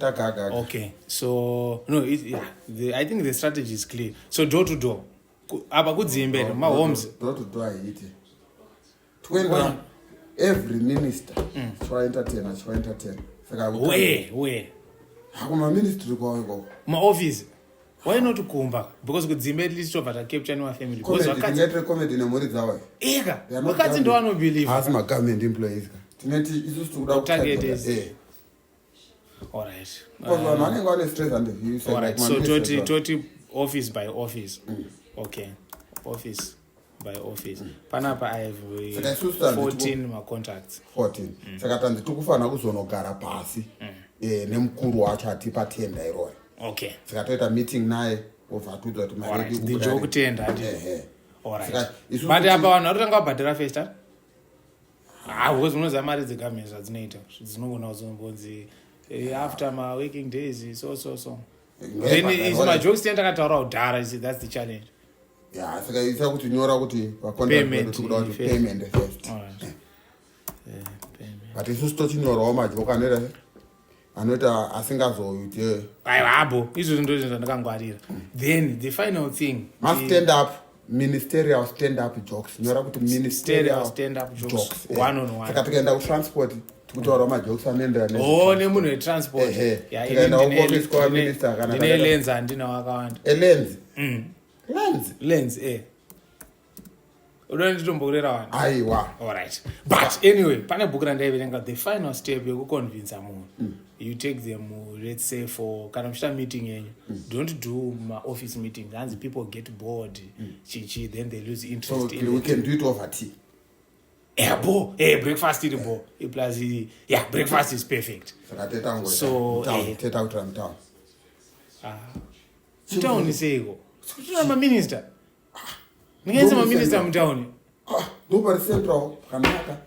Tagagaga. Okay, so no, yeah, I think the strategy is clear. So door to door, apa kudzimbe mahomes. Door to door haiiti. Tikuendera every minister, chivaentertaina, chivaentertaina. Saka Where? Hakumaministry kwavo ikoko. Maoffice. Why not kumba? Because kudzimbe at least tobva tacapture nemafamily, because vakadzi Tingaitire comedy nemhuri dzavo. Eka. They are not Vakadzi ndo vanobelieve. Haasi magovernment employees ka. Tineti isusu tikuda Target kutargeta, is- All right. Because vanhu vanenge vane stress and you said All right. like So maministers toti are- toti office by office. Okay. Office by office. Panapa I have Saka isusu tanzi 14 macontacts. 14. Saka tanzi tikufanira kuzonogara pasi nemukuru wacho atipa tenda irori. Saka toita meeting naye, obva atiudza kuti mari yedu The ikubuda joke tender. Ehe. All right. Saka isusu But apa vanhu varikutanga vabhadhara first, ah? Ah, because unoziva mari dzegovernment zvadzinoita, dzinogona kuzombonzi after ma working days, so so so. Then isu majokes tenda takataura kudhara, you see, that's the challenge. Ya, saka isa kuti nyora kuti vacontact Payment vedu tikuda kuti first. payment first. All right. Payment. But isusu tochinyorawo majoke anoita asingazoite. Aiwa, abo izvozvo ndo zvinhu zvandakangwarira. Then the final thing, Ma-stand up, ministerial stand up jokes. Nyora kuti ministerial stand up jokes, jokes. One on one. Saka tikaenda kutransport, tikutaurawo majokes anoenderana Oh, nemunhu wetransport. Ehe. Ya, Tikaenda ini kuoffice kwaminister kana ndine lens, handina wakawanda. Elens, lens. Lens, eh, unoda nditombokurera wani? Aiwa. Alright, but anyway, pane bhuku randaiverenga. The final step yekuconvinsa munhu, you take them, let's say for kana muchiita meeting yenyu, don't do maoffice meetings. Hanzi people get bored, chichi, then they lose So interest in we it. can do it over tea. Yeah, bo, breakfast iri bo. Plus, yeah, breakfast is perfect. Saka toita So, toita kuitira mutown. Mutauni seiko? Tuna maminista, ndingaisa maminista mutauni? Ah, ndopari central pakanaka.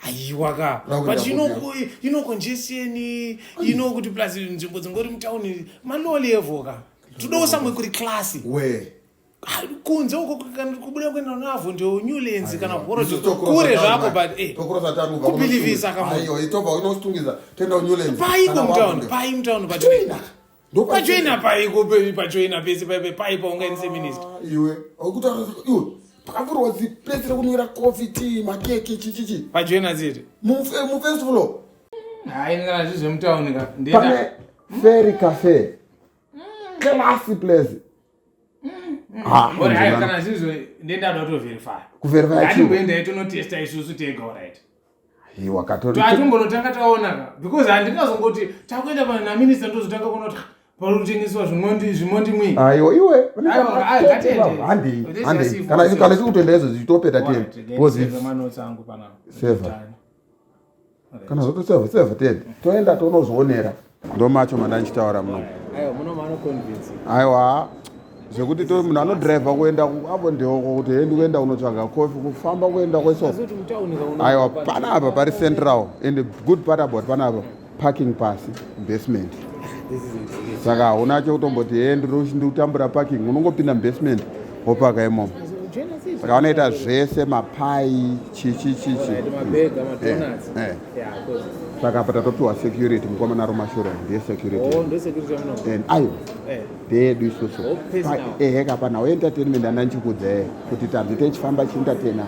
Aiwa ka. Rakuenda But ino congestion ino kuti plus nzvimbo dzingori mutauni malow level ka. Todawo somewhere kuri classy. Where? Ah, kunze uko, kana kubuda kuenda navo ndio Newlands kana Borrowdale, kure zvako, but Tokrosa town. Kubelievisa ka munhu. Aiwa, itobva unosungiza toenda kuNewlands. Paiko mutauni? Pai mutauni? But pajoina paiko? Pajoina pese pai paungaendese minista? Iwe ukutaura iwe, pakavhurwa ziplace rekunwira coffee, tea, makeke, chichichi. Pajoina ziti? Mufirst floor. Hai, kana zviri zvemutauni ka. Pane Ferry Cafe, classy place. Ah, Alright, kana zvizvo ndendada kutoverify. Kuverify chii? Ngatimboendai tonotesta isusu tega, alright? Iwa katori. Atombonotanga taona ka, because handingazongoti takuenda naminista ndozotanga kuona kuti pari kutengeswa zvimondi zvimondi mwi. Aiwa iwe. Aiwa, ai, ngatende. Handi. Let's Handi. just see Kana for kana chikutoenda izvo zvichitopeta tende, because manotes angu panapa. Seva. Kana zvotoseva, seva tende, toenda tonozvionera. Ndo macho mandandichitaura muno. Aiwa, muno manoconvince. Aiwa, zvekuti to munhu anodhiraivha kuenda apo ndeoko kuti hendi kuenda kunotsvaga kofi, kufamba kuenda kwesoko. Asi kuti mutauni ka Aiwa, panapa pari central, and the good part about panapa, parking pasi, basement. Saka hauna chekutomboti he ndikutambura parking. Unongopinda mubasement, wopaka imomo. Saka vanoita zvese, mapai, chichi chichi. Maburger, madonuts. Saka apa tatopiwa security, mukomana ari mumashure ndiye security. Oh, ndo security yamuno? And aiwa, ndeyedu isusu. Oh, personal. Ehe, kapana entertainment andanchikudza kuti tanzi techifamba chientertaina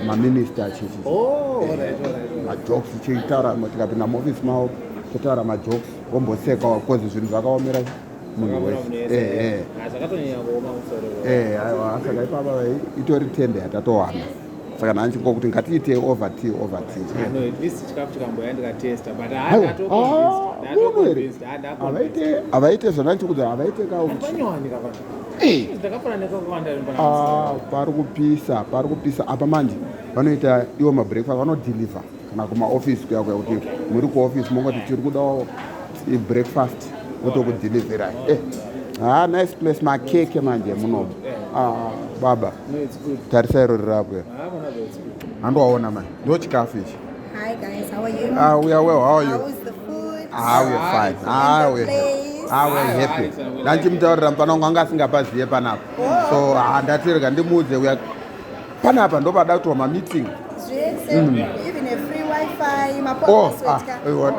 maminista, chichi. Oh, alright. Majokes chitaura, tikapinda muofisi mavo totaura majokes, vomboseka, cause zvinhu zvakaomera munhu wese, ehe. Zvakatonyanya kuoma musoro. Eh, aiwa, saka ipapa itori tende yatatowana. Saka nhanchingokuti ngatiite over tea, over tea. No, at least chikafu chikamboya ndikatesta, but Aiwa. Ah, uno here? Havaite zvandanchikudza, havaite ka. Panyowanika pa ndakafanana nekakawanda. Ah, pari kupisa, pari kupisa apa. Manje vanoita iwo mabreakfast, vanodeliver kana kumaofisi kuya kuya, kuti muri kuofisi mongoti tiri kudawo breakfast, votokudeliverai. Ah, nice place. Makeke manje munomu. Ah, baba. No, it's good. Tarisai rori rapo. Ah, panapa it's good. Handowaona manje, ndo chikafu ichi. Hi guys, how are you? Ah, we are well. How are you? How is the food? Ah, we are fine. Ah, we place. ah, we are happy. Ndanchimutaurira mupana wangu anga asingapaziye panapa. So ah, ndatirega ndimuudze uya panapa ndopada kuitwa mameeting. Zvese, even a free Wi-Fi. Tangai Oh,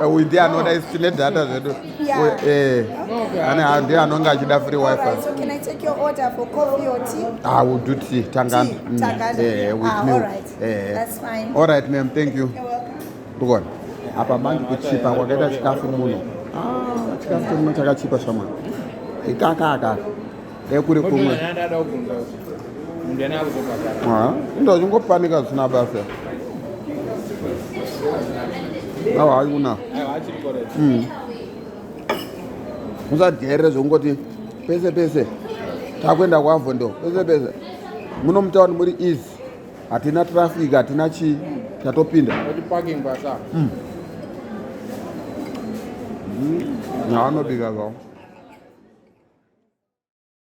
ah, uyu ndiye anoda isu tine data zvedu. Yeah. Ane ndiye anonge achida free All right, wifi. so can I take your order for coffee or tea? Ah, we'll do tea, tanganda. Tea, tanganda. With Ah, milk. all right. That's fine. All right, ma'am, thank you. You're welcome. Ndikuona. Apa manje kuchipa kwakaita chikafu muno. Ah, chikafu chemuno chakachipa shamwari. Ikaka aka. Dai kuri kumwe. Ndada kubvunza kuti munhu ane akuzobhadhara. Ah, ndo chingopanika zvisina basa. Awa haikuna. Aiwa, achiri correct. Musadherere zvekungoti pese pese takuenda kwaVondo pese pese. Muno mutauni muri easy. Hatina traffic, hatina chii, tatopinda. Oti parking basa. Yaanobika zvavo.